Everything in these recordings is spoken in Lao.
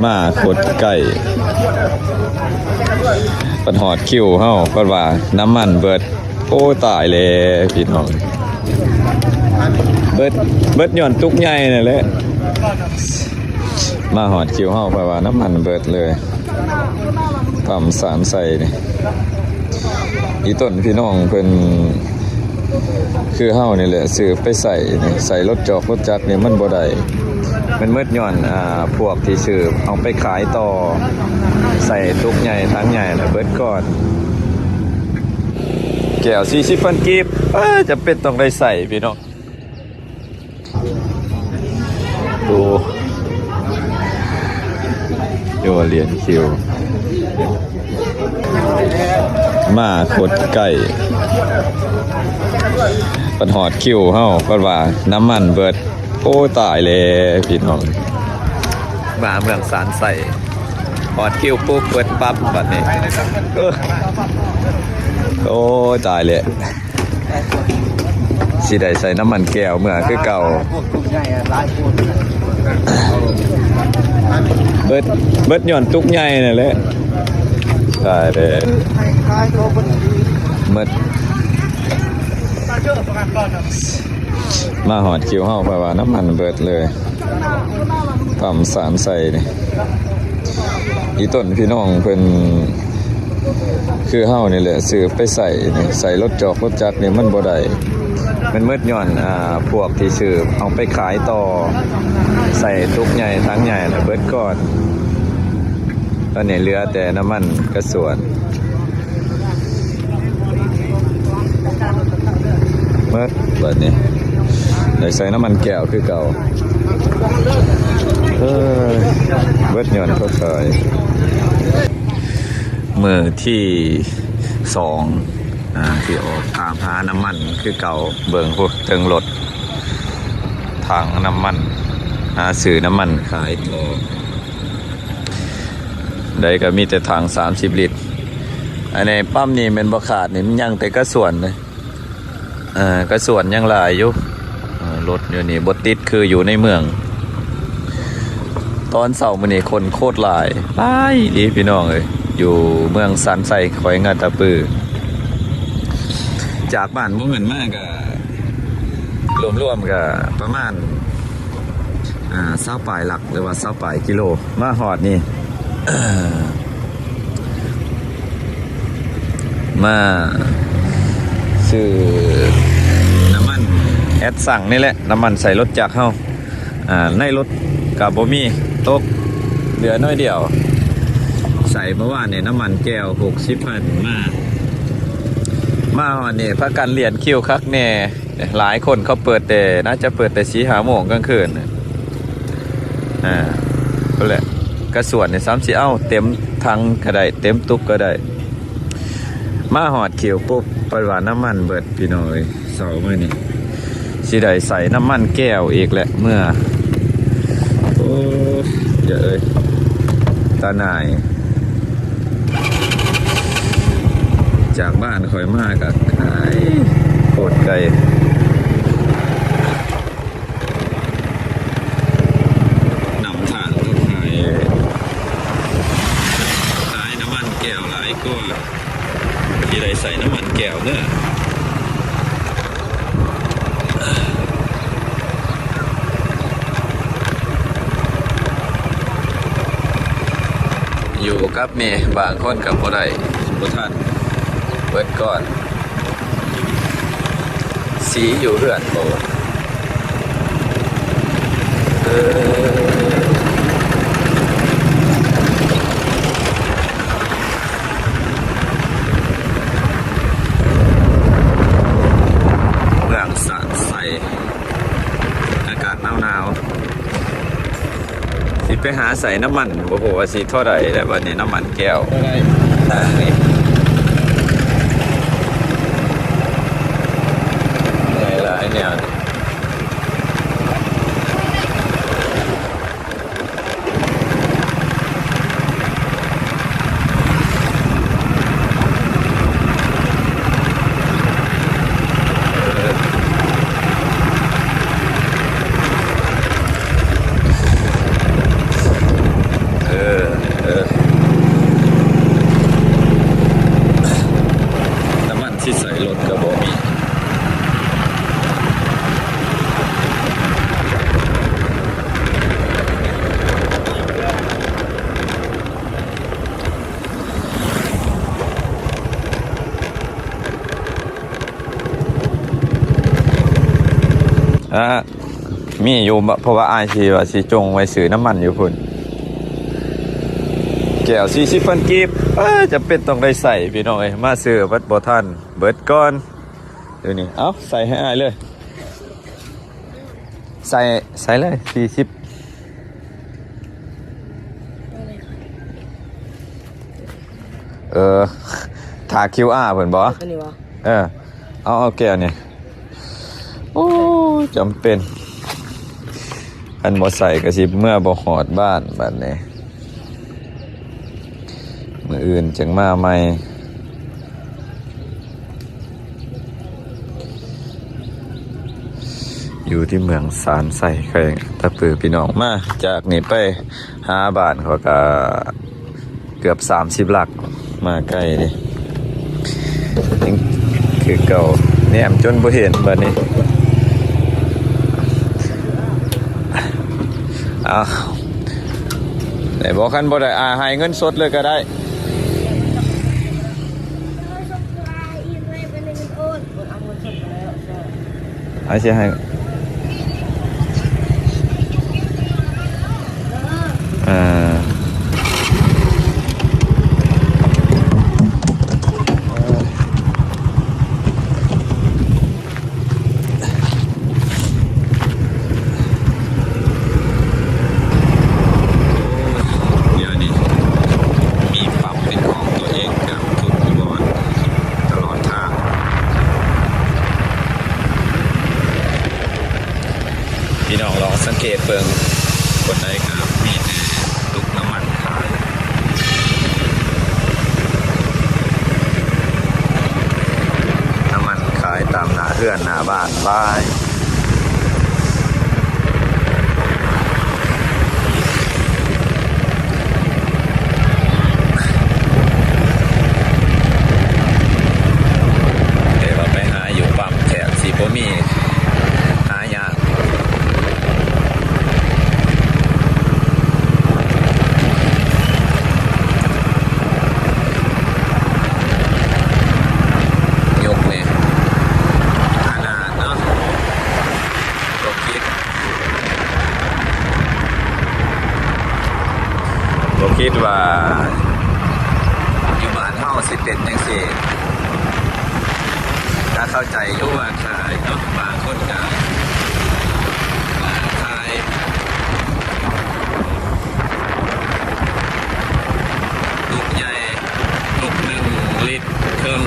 ມາໂຄດໃກ້ ບັດຮອດຄິວເຮົາ ເພິ່ນວ່ານ້ຳມັນເບິດ. ໂອ້ ຕາຍແລ້ວພີ່ນ້ອງ ເບິດ ເບິດຍ້ອນຕຸກໃຫຍ່ນັ້ນແຫຼະ. ມາຮອດຄິວເຮົາ ເພິ່ນວ່ານ້ຳມັນເບິດເລີຍ. ປ້ຳສານໄຊນີ້ ອີ່ຕົນພີ່ນ້ອງເພິ່ນ ຄືເຮົານີ້ແຫຼະ ຊື້ໄປໃສ່ນີ້ ໃສ່ລົດຈອກລົດຈັກນີ້ມັນບໍ່ໄດ້. ມັນໝົດຍ້ອນ ອ່າ ພວກທີ່ຊື້ເອົາໄປຂາຍຕໍ່ ໃສ່ຕຸກໃຫຍ່ຖັງໃຫຍ່ແລ້ວເບິດກ່ອນ. ແກ້ວສີ່ສິບພັນກີບ ເອີ ຈຳເປັນຕ້ອງໄດ້ໃສ່ພີ່ນ້ອງ. ໂອ້ ຢູ່ວ່າລຽນຄິວ ມາໂຄດໃກ້ ບັດຮອດຄິວເຮົາ ເພິ່ນວ່ານ້ຳມັນເບິດ. ໂອ້ ຕາຍແລ້ວພີ່ນ້ອງ ມາເມືອງສານໄຊ ຮອດຄິວປຸບເບິດປັບບັດນີ້. ເອີ ໂອ້ ຕາຍແລ້ວ. ຊິໄດ້ໃສ່ນ້ຳມັນແກ້ວເມືອຄືເກົ່າ. ເບິດ ເບິດຍ້ອນຕຸກໃຫຍ່ນັ້ນແຫຼະ. ຕາຍແລ້ວ ໝົດ ມາຮອດຄິວເຮົາ ເພິ່ນວ່ານ້ຳມັນເບິດເລີຍ. ປ້ຳສານໄຊນີ້ ອີ່ຕົນພີ່ນ້ອງເພິ່ນ ຄືເຮົານີ້ແຫຼະ ຊື້ໄປໃສ່ນີ້ ໃສ່ລົດຈອກລົດຈັກນີ້ມັນບໍ່ໄດ້. ມັນໝົດຍ້ອນ ອ່າ ພວກທີ່ຊື້ເອົາໄປຂາຍຕໍ່ ໃສ່ຕຸກໃຫຍ່ຖັງໃຫຍ່ແລ້ວເບິດກ່ອນ. ຕອນນີ້ເຫຼືອແຕ່ນ້ຳມັນກະສວນ ເໝິດບັດນີ້ ໄດ້ໃສ່ນ້ຳມັນແກ້ວຄືເກົ່າ. ເອີ ເບິດຍ້ອນເຂົາຂາຍ. ມື້ທີສອງ ອ່າ ທີ່ອອກຕາມຫານ້ຳມັນຄືເກົ່າ. ເບິ່ງພຸ້ນເທິງລົດ ຖັງນ້ຳມັນ ຫາຊື້ນ້ຳມັນຂາຍຕໍ່. ໃດກໍມີແຕ່ຖັງສາມສິບລິດ. ອັນນີ້ປ້ຳນີ້ແມ່ນບໍ່ຂາດນີ້ ມັນຍັງແຕ່ກະສວນເດ້. ເອີ ກະສວນຍັງຫຼາຍຢູ່. ເອີ ລົດຢູ່ນີ້ບໍ່ຕິດຄືຢູ່ໃນເມືອງ. ຕອນເຊົ້າມື້ນີ້ຄົນໂຄດຫຼາຍ ຫຼາຍອີ່ຫຼີພີ່ນ້ອງເອີຍ ຢູ່ເມືອງສານໄຊ ແຂວງອັດຕະປື. ຈາກບ້ານບໍ່ເງິນມາກໍ ລວມໆກໍປະມານ ອ່າ ຊາວປາຍຫຼັກ ຫຼືວ່າຊາວປາຍກິໂລ. ມາຮອດນີ້ ມາຊື້ນ້ຳມັນແອັດຊັງນີ້ແຫຼະ ນ້ຳມັນໃສ່ລົດຈັກເຮົາ. ອ່າ ໃນລົດກໍບໍ່ມີ ຕົກເຫຼືອໜ້ອຍດຽວ. ໃສ່ເມື່ອວານນີ້ນ້ຳມັນແກ້ວຫົກສິບພັນ. ມາ ມາຮອດນີ້ພາກັນລຽນຄິວຄັກແນ່. ຫຼາຍຄົນເຂົາເປີດແຕ່ ໜ້າຈະເປີດແຕ່ສີ່ຫ້າໂມງກາງຄືນ. ອ່າ ພຸ້ນແຫຼະ ກະສວນນີ້ຊ້ຳຊິເອົາເຕັມຖັງກໍໄດ້ ເຕັມຕຸກກໍໄດ້. ມາຮອດຄິວປຸບ ປານວ່ານ້ຳມັນເບິດພີ່ນ້ອງເອີຍ. ເຊົ້າມື້ນີ້ຊິໄດ້ໃສ່ນ້ຳມັນແກ້ວອີກແຫຼະເມືອ. ໂອ້ຍ ເອີຍ ຕາໜ່າຍ. ຈາກບ້ານຂ້ອຍມາກໍໄກ ໂຄດໄກ. ນຳທາງລົດໄຟ ຂາຍນ້ຳມັນແກ້ວຫຼາຍກວ່າ ທີ່ໄດ້ໃສ່ນ້ຳມັນແກ້ວເດີ. ຢູ່ກັບແມ່ ບາງຄົນກໍບໍ່ໄດ້ ບໍ່ທັນ ເບິດກ່ອນ. ສີຢູ່ເຮືອນບໍ່? ເອີ ເມືອງສານໄຊ ອາກາດໜາວໆ. ຊິໄປຫາໃສ່ນ້ຳມັນ ບໍ່ຮູ້ວ່າຊິທໍ່ໃດແລ້ວບັດນີ້ ນ້ຳມັນແກ້ວ. ເມື່ອຍຫຼາຍແນວນີ້. ເອີ ນະ ມີຢູ່ ເພາະວ່າອ້າຍຊິວ່າຊິຈົ່ງໄວ້ຊື້ນ້ຳມັນຢູ່ພຸ້ນ ແກ້ວສີ່ສິບພັນກີບ ເອີ ຈຳເປັນຕ້ອງໄດ້ໃຊ້ພີ່ນ້ອງເອີຍ ມາຊື້ບັດບໍ່ທັນ ເບິດກ່ອນ ດຽວນີ້ ເອົາ ໃສ່ໃຫ້ອ້າຍເລີຍ ໃສ່ ໃສ່ເລີຍ ສີ່ສິບ ເອີ ຖ້າຄິວອາເພິ່ນບໍ? ອັນນີ້ບໍ? ເອີ ເອົາ ເອົາແກ້ວນີ້ ໂອ້ ຈຳເປັນ ຄັນບໍ່ໃສ່ກໍຊິເມືອບໍ່ຮອດບ້ານບາດນີ້ ມື້ອື່ນຈຶ່ງມາໃໝ່. ຢູ່ທີ່ເມືອງສານໄຊ ແຂວງອັດຕະປື ພີ່ນ້ອງ ມາຈາກນີ້ໄປຫາບ້ານຂ້ອຍກະເກືອບສາມສິບຫຼັກ ມາໄກເດ້ ຍັງຄືເກົ່າ ແນມຈົນບໍ່ເຫັນບາດນີ້ ອ້າວ ໄດ້ບໍ່? ຄັນບໍ່ໄດ້ ອາ ໃຫ້ເງິນສົດເລີຍກໍໄດ້. ໃຫ້ຊິໃຫ້ ເອີ ດຽວນີ້ມີປ້ຳເປັນຂອງຕົວເອງເກືອບທຸກບ່ອນຕະຫຼອດທາງ. ພີ່ນ້ອງລອງສັງເກດເບິ່ງ ບ່ອນໃດກໍມີແຕ່ຕຸກນ້ຳມັນຂາຍ ນ້ຳມັນຂາຍຕາມໜ້າເຮືອນໜ້າບ້ານຫຼາຍ. ແຕ່ວ່າໄປຫາຢູ່ປ້ຳແທບຊິບໍ່ມີ ຫາຍາກ. ຍົກນີ້ ຂະໜາດເນາະ. ບໍ່ຄິດ ບໍ່ຄິດວ່າຢູ່ບ້ານເຮົາຊິເປັນຈັ່ງຊີ້ ກໍເຂົ້າໃຈຢູ່ວ່າຂາຍເນາະ ບາງຄົນກໍຂາຍຕຸກໃຫຍ່ ຕຸກໜຶ່ງລິດເຄິ່ງ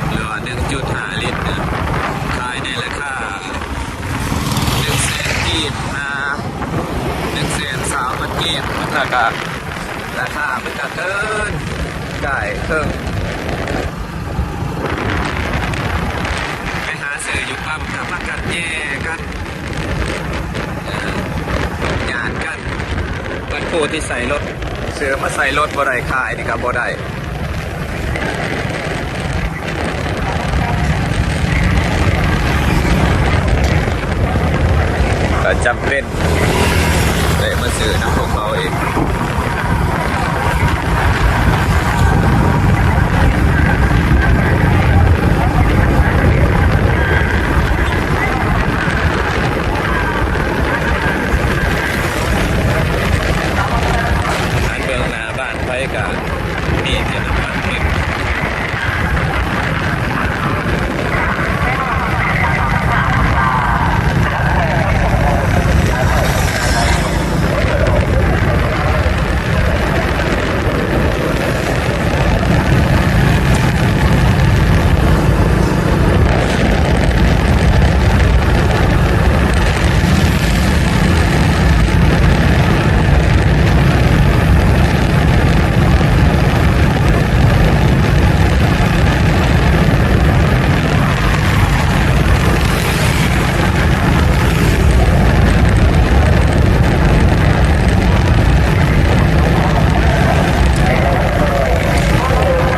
ຫຼືວ່າໜຶ່ງຈຸດຫ້າລິດນະ ຂາຍໃນລາຄາ ໜຶ່ງແສນກີບ ຫາ ໜຶ່ງແສນຊາວພັນກີບ ແລ້ວກະລາຄາມັນກະເກີນກາຍເຄິ່ງ ໄປຫາຊື້ຢູ່ປ້ຳກະພາກັນແຍ່ກັນ ເອີ ຍາດກັນ ບັດຜູ້ທີ່ໃສ່ລົດ ຊື້ມາໃສ່ລົດບໍ່ໄດ້ ຂາຍນີ້ກະບໍ່ໄດ້ ກໍຈຳເປັນໄດ້ມາຊື້ນຳພວກເຂົາເອງ. ອັນເບື້ອງໜ້າບ້ານ ໄປກະມີແຕ່ນ້ຳມັນເພິ່ນ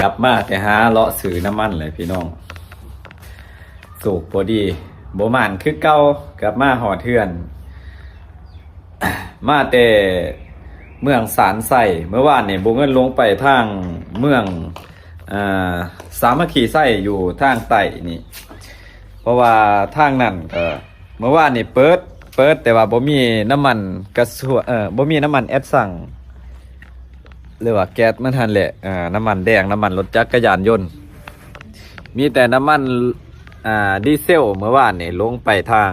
ກັບມາແຕ່ຫາເລາະຊື້ນ້ຳມັນແຫຼະພີ່ນ້ອງ. ໂຊກບໍ່ດີ ບໍ່ໝານຄືເກົ່າ ກັບມາຮອດເຮືອນ ມາແຕ່ເມືອງສານໄຊ ເມື່ອວານນີ້ ບົວເງິນລົງໄປທາງເມືອງ ອ່າ ສາມັກຄີໄຊ ຢູ່ທາງໃຕ້ນີ້ ເພາະວ່າທາງນັ້ນກໍ ເມື່ອວານນີ້ເປີດ ເປີດ ແຕ່ວ່າບໍ່ມີນ້ຳມັນກະຊວ ເອີ ບໍ່ມີນ້ຳມັນແອັດຊັງ ຫຼືວ່າແກັສມັນຫັ້ນແຫຼະ ເອີ ນ້ຳມັນແດງ ນ້ຳມັນລົດຈັກກະຍານຍົນ ມີແຕ່ນ້ຳມັນ ອ່າ ດີເຊວ. ເມື່ອວານນີ້ລົງໄປທາງ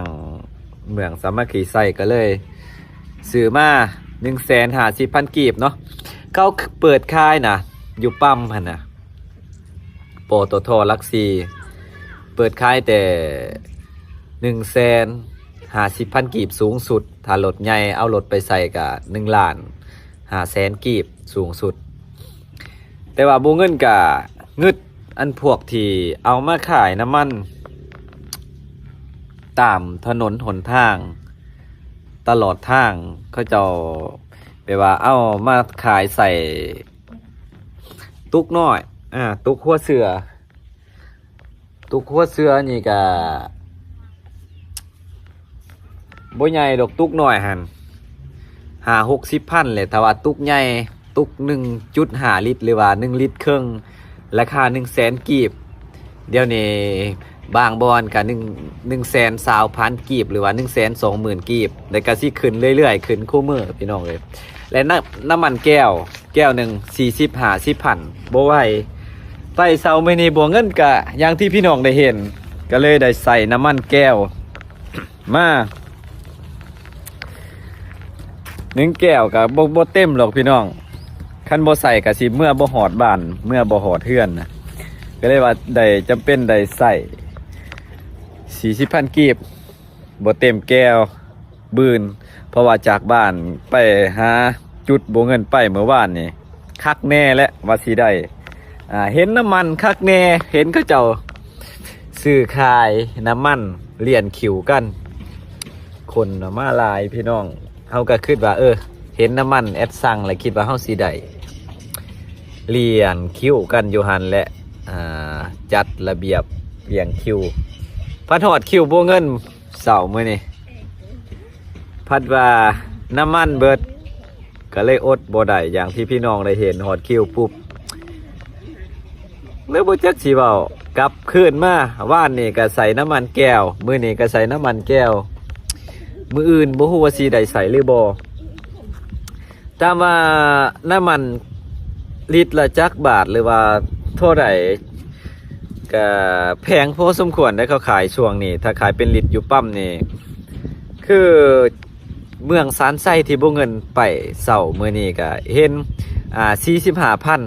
ເມືອງສາມັກຄີໄຊ ກໍເລີຍຊື້ມາໜຶ່ງແສນຫ້າສິບພັນກີບເນາະ. ເຂົາເປີດຂາຍນະ ຢູ່ປ້ຳຫັ້ນນະ ປຕທ ຫຼັກສີ່ ເປີດຂາຍແຕ່ໜຶ່ງແສນຫ້າສິບພັນກີບສູງສຸດ. ຖ້າລົດໃຫຍ່ເອົາລົດໄປໃສ່ກະໜຶ່ງລ້ານຫ້າແສນກີບສູງສຸດ. ແຕ່ວ່າບໍ່ເງິນກະງຶດ ອັນພວກທີ່ເອົາມາຂາຍນ້ຳມັນຕາມຖະໜົນຫົນທາງ ຕະຫຼອດທາງ ເຂົາເຈົ້າແບບວ່າເອົາມາຂາຍໃສ່ຕຸກນ້ອຍ ອາ ຕຸກຫົວເສືອ. ຕຸກຫົວເສືອນີ້ກະບໍ່ໃຫຍ່ດອກ ຕຸກນ້ອຍຫັ້ນຫ້າຫົກສິບພັນແຫຼະ. ຖ້າວ່າຕຸກໃຫຍ່ ຕຸກໜຶ່ງຈຸດຫ້າລິດ ຫຼືວ່າໜຶ່ງລິດເຄິ່ງ ລາຄາໜຶ່ງແສນກີບ. ດຽວນີ້ບາງບ່ອນກະໜຶ່ງ ໜຶ່ງແສນຊາວພັນກີບ ຫຼືວ່າໜຶ່ງແສນສອງໝື່ນກີບ ແລ້ວກະຊິຂຶ້ນເລື້ອຍໆ ຂຶ້ນຄູ່ມື້ພີ່ນ້ອງເອີຍ. ແລະ ນ້ຳ ນ້ຳມັນແກ້ວ ແກ້ວໜຶ່ງສີ່ສິບຫ້າສິບພັນ ບໍ່ໄຫວ. ໄປເຊົ້າມື້ນີ້ບໍ່ເງິນກະຢ່າງທີ່ພີ່ນ້ອງໄດ້ເຫັນ ກໍເລີຍໄດ້ໃສ່ນ້ຳມັນແກ້ວມາ ໜຶ່ງແກ້ວກໍບໍ່ ບໍ່ເຕັມດອກພີ່ນ້ອງ. ຄັນບໍ່ໃສ່ກໍຊິເມືອບໍ່ຮອດບ້ານ ເມືອບໍ່ຮອດເຮືອນນະ. ກໍເລີຍວ່າໄດ້ ຈຳເປັນໄດ້ໃຊ້ສີ່ສິບພັນກີບ ບໍ່ເຕັມແກ້ວບື່ນ ເພາະວ່າຈາກບ້ານໄປຫາຈຸດບໍ່ເງິນໄປເມື່ອວານນີ້ ຄັກແນ່ແຫຼະວ່າຊິໄດ້ ອ່າ ເຫັນນ້ຳມັນຄັກແນ່ ເຫັນເຂົາເຈົ້າຊື້ຂາຍນ້ຳມັນລຽນຄິວກັນ. ຄົນນະມາຫຼາຍພີ່ນ້ອງ. ເຮົາກໍຄິດວ່າ ເອີ ເຫັນນ້ຳມັນແອັດຊັງແລ້ວ ຄິດວ່າເຮົາຊິໄດ້ລຽນຄິວກັນຢູ່ຫັ້ນແຫຼະ ອ່າ ຈັດລະບຽບລຽນຄິວ. ພັດຮອດຄິວບໍ່ເງິນເຊົ້າມື້ນີ້ ພັດວ່ານ້ຳມັນເບິດ ກໍເລີຍອົດບໍ່ໄດ້ ຢ່າງທີ່ພີ່ນ້ອງໄດ້ເຫັນ. ຮອດຄິວປຸບ ເລີຍບໍ່ຈັກຊິເວົ້າ ກັບຄືນມາ. ວານນີ້ກໍໃສ່ນ້ຳມັນແກ້ວ ມື້ນີ້ກໍໃສ່ນ້ຳມັນແກ້ວ ມື້ອື່ນບໍ່ຮູ້ວ່າຊິໄດ້ໃຊ້ຫຼືບໍ່. ຖາມວ່ານ້ຳມັນລິດລະຈັກບາດ ຫຼືວ່າເທົ່າໃດ ກະແພງພໍສົມຄວນເດ້ ເຂົາຂາຍຊ່ວງນີ້. ຖ້າຂາຍເປັນລິດຢູ່ປ້ຳນີ້ ຄືເມືອງຊານໄຊທີ່ບໍ່ເງິນໄປເຊົ້າມື້ນີ້ ກະເຫັນ ອ່າ ສີ່ສິບຫ້າພັນ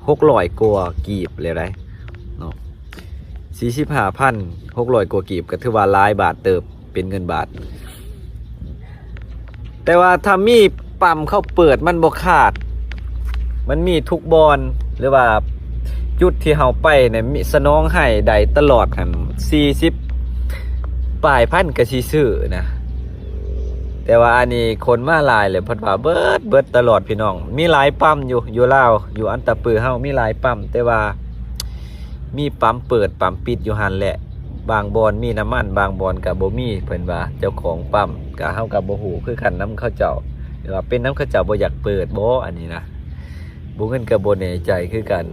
ຫົກຮ້ອຍກວ່າກີບແລ້ວໃດ໋ເນາະ. ສີ່ສິບຫ້າພັນຫົກຮ້ອຍກວ່າກີບ ກໍຖືວ່າຫຼາຍບາດເຕີບ ເປັນເງິນບາດ. ແຕ່ວ່າຖ້າມີປ້ຳເຂົາເປີດ ມັນບໍ່ຂາດ ມັນມີທຸກບ່ອນ ຫຼືວ່າຈຸດທີ່ເຮົາໄປນີ້ ມີສະໜອງໃຫ້ໄດ້ຕະຫຼອດຫັ້ນ ສີ່ສິບປາຍພັນກໍຊິຊື້ນະ. ແຕ່ວ່າອັນນີ້ຄົນມາຫຼາຍແລ້ວ ເພິ່ນວ່າເບິດ ເບິດຕະຫຼອດພີ່ນ້ອງ. ມີຫຼາຍປ້ຳຢູ່ ຢູ່ລາວ ຢູ່ອັນຕະປືເຮົາມີຫຼາຍປ້ຳ ແຕ່ວ່າມີປ້ຳເປີດປ້ຳປິດຢູ່ຫັ້ນແຫຼະ. ບາງບ່ອນມີນ້ຳມັນ ບາງບ່ອນກໍບໍ່ມີ ເພິ່ນວ່າເຈົ້າຂອງປ້ຳ ກໍເຮົາກໍບໍ່ຮູ້ຄືກັນນຳເຂົາເຈົ້າ ຫຼືວ່າເປັນນຳເຂົາເຈົ້າບໍ່ຢາກເປີດບໍ ອັນນີ້ນະ ບໍ່ເງິນກໍບໍ່ແນ່ໃຈຄືກັນ.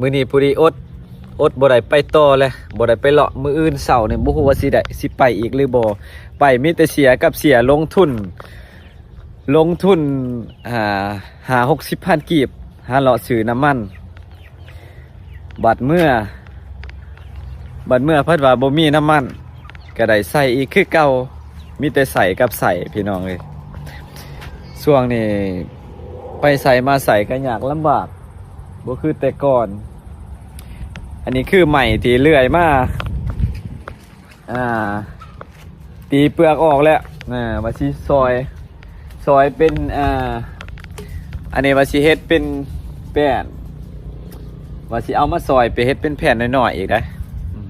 ມື້ນີ້ພໍດີອົດ ອົດບໍ່ໄດ້ໄປຕໍ່ແລ້ວ ບໍ່ໄດ້ໄປເລາະ. ມື້ອື່ນເຊົ້ານີ້ບໍ່ຮູ້ວ່າຊິໄດ້ ຊິໄປອີກຫຼືບໍ່. ໄປມີແຕ່ເສຍກັບເສຍ ລົງທຶນ ລົງທຶນ ອ່າ ຫ້າຫົກສິບພັນກີບ ຫາເລາະຊື້ນ້ຳມັນ. ບັດເມືອ ບັດເມືອພັດວ່າບໍ່ມີນ້ຳມັນ ກໍໄດ້ໃຊ້ອີກຄືເກົ່າ. ມີແຕ່ໃຊ້ກັບໃຊ້ພີ່ນ້ອງເອີຍ. ຊ່ວງນີ້ໄປໃສມາໃສກໍຍາກລຳບາກ ບໍ່ຄືແຕ່ກ່ອນ. ອັນນີ້ຄືໄມ້ທີ່ເລື່ອຍມາ ອ່າ ຕີເປືອກອອກແລ້ວ ອ່າ ວ່າຊິຊອຍ ຊອຍເປັນ ອ່າ ອັນນີ້ວ່າຊິເຮັດເປັນແຜ່ນ ວ່າຊິເອົາມາຊອຍໄປເຮັດເປັນແຜ່ນນ້ອຍໆອີກໄດ໋. ອືມ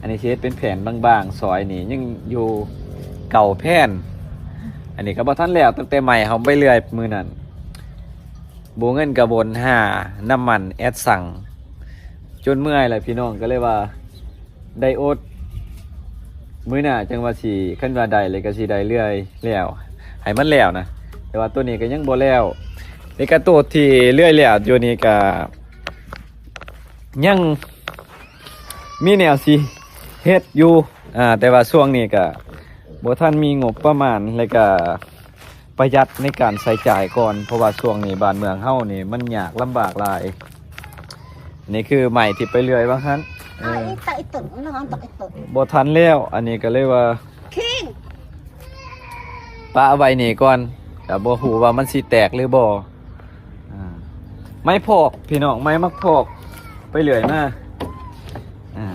ອັນນີ້ຊິເຮັດເປັນແຜ່ນບາງໆ ຊອຍນີ້ຍັງຢູ່ເກົ້າແຜ່ນ. ອັນນີ້ກໍບໍ່ທັນແລ້ວ ຕັ້ງແຕ່ໄມ້ເຮົາໄປເລື່ອຍມື້ນັ້ນ. ບໍ່ເງິນກໍວົນຫານ້ຳມັນແອັດຊັງ ຈົນເມື່ອຍແຫຼະພີ່ນ້ອງ ກໍເລີຍວ່າ ໄດ້ອົດ ມື້ໜ້າຈັ່ງວ່າຊິ ຄັນວ່າໄດ້ແລ້ວກໍຊິໄດ້ເລື່ອຍແລ້ວ ໃຫ້ມັນແລ້ວນະ. ແຕ່ວ່າໂຕນີ້ກໍຍັງບໍ່ແລ້ວ. ນີ້ກໍໂຕທີ່ເລື່ອຍແລ້ວຢູ່ນີ້ກໍຍັງມີແນວຊິ ເຮັດຢູ່ ອ່າ ແຕ່ວ່າຊ່ວງນີ້ກະບໍ່ທັນມີງົບປະມານ ແລະກະປະຢັດໃນການໃຊ້ຈ່າຍກ່ອນ ເພາະວ່າຊ່ວງນີ້ບ້ານເມືອງເຮົານີ້ມັນຍາກລຳບາກຫຼາຍ. ນີ້ຄືໄມ້ທີ່ໄປເລື່ອຍວ່າຫັ້ນ ເອີ ບໍ່ທັນແລ້ວ ອັນນີ້ກະເລີຍວ່າ ປະໄວ້ນີ້ກ່ອນ ກະບໍ່ຮູ້ວ່າມັນຊິແຕກຫຼືບໍ່. ອ່າ ໄມ້ພອກພີ່ນ້ອງ ໄມ້ໝາກພອກ ໄປເລື່ອຍມາ. ອ່າ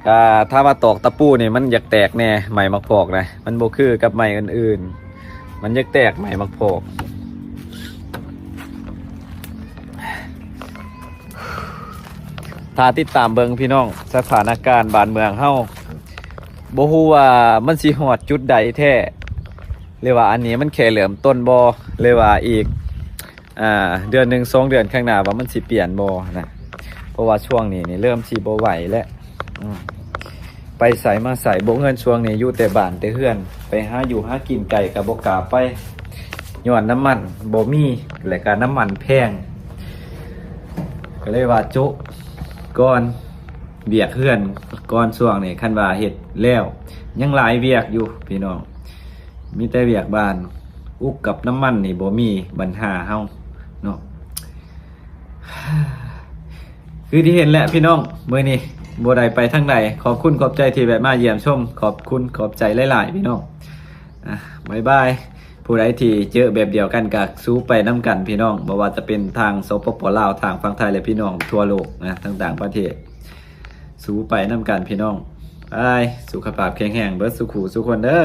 ກະຖ້າວ່າຕອກຕະປູນີ້ມັນຢາກແຕກແດ່ ໄມ້ໝາກພອກນະ ມັນບໍ່ຄືກັບໄມ້ອື່ນໆ ມັນຢາກແຕກໄມ້ໝາກພອກ. ຖ້າຕິດຕາມເບິ່ງພີ່ນ້ອງ ສະຖານະການບ້ານເມືອງເຮົາ ບໍ່ຮູ້ວ່າມັນຊິຮອດຈຸດໃດແທ້ ຫຼືວ່າອັນນີ້ມັນແຄ່ເລີ່ມຕົ້ນບໍ່ ຫຼືວ່າອີກ ອ່າ ເດືອນໜຶ່ງສອງເດືອນຂ້າງໜ້າວ່າມັນຊິປ່ຽນບໍ່ນະ. ເພາະວ່າຊ່ວງນີ້ນີ້ເລີ່ມຊິບໍ່ໄຫວແລ້ວ ອືມ ໄປໃສມາໃສບໍ່ ເງິນຊ່ວງນີ້ຢູ່ແຕ່ບ້ານແຕ່ເຮືອນ ໄປຫາຢູ່ຫາກິນໄກກະບໍ່ກ້າໄປ ຍ້ອນນ້ຳມັນບໍ່ມີ ແລະກະນ້ຳມັນແພງ ກະເລີຍວ່າໂຈະກ່ອນ ວຽກເຮືອນກ່ອນ. ຊ່ວງນີ້ຄັນວ່າເຮັດແລ້ວ ຍັງຫຼາຍວຽກຢູ່ພີ່ນ້ອງ ມີແຕ່ວຽກບ້ານ ອຸກກັບນ້ຳມັນນີ້ບໍ່ມີບັນຫາເຮົາເນາະ. ຄືທີ່ເຫັນແຫຼະພີ່ນ້ອງ ມື້ນີ້ບໍ່ໄດ້ໄປທາງໃດ. ຂອບຄຸນຂອບໃຈທີ່ແວະມາຢ້ຽມຊົມ ຂອບຄຸນຂອບໃຈຫຼາຍໆພີ່ນ້ອງ. ອ່າ ບາຍບາຍ. ຜູ້ໃດທີ່ເຈີແບບດຽວກັນກະສູ້ໄປນຳກັນພີ່ນ້ອງ ບໍ່ວ່າຈະເປັນທາງ ສປປ ລາວ ທາງຝັ່ງໄທ ແລະ ພີ່ນ້ອງທົ່ວໂລກນະ ທາງຕ່າງປະເທດ ສູ້ໄປນຳກັນພີ່ນ້ອງ. ບາຍ ສຸຂະພາບແຂງແຮງເບິດສູ່ຜູ້ສູ່ຄົນເດີ.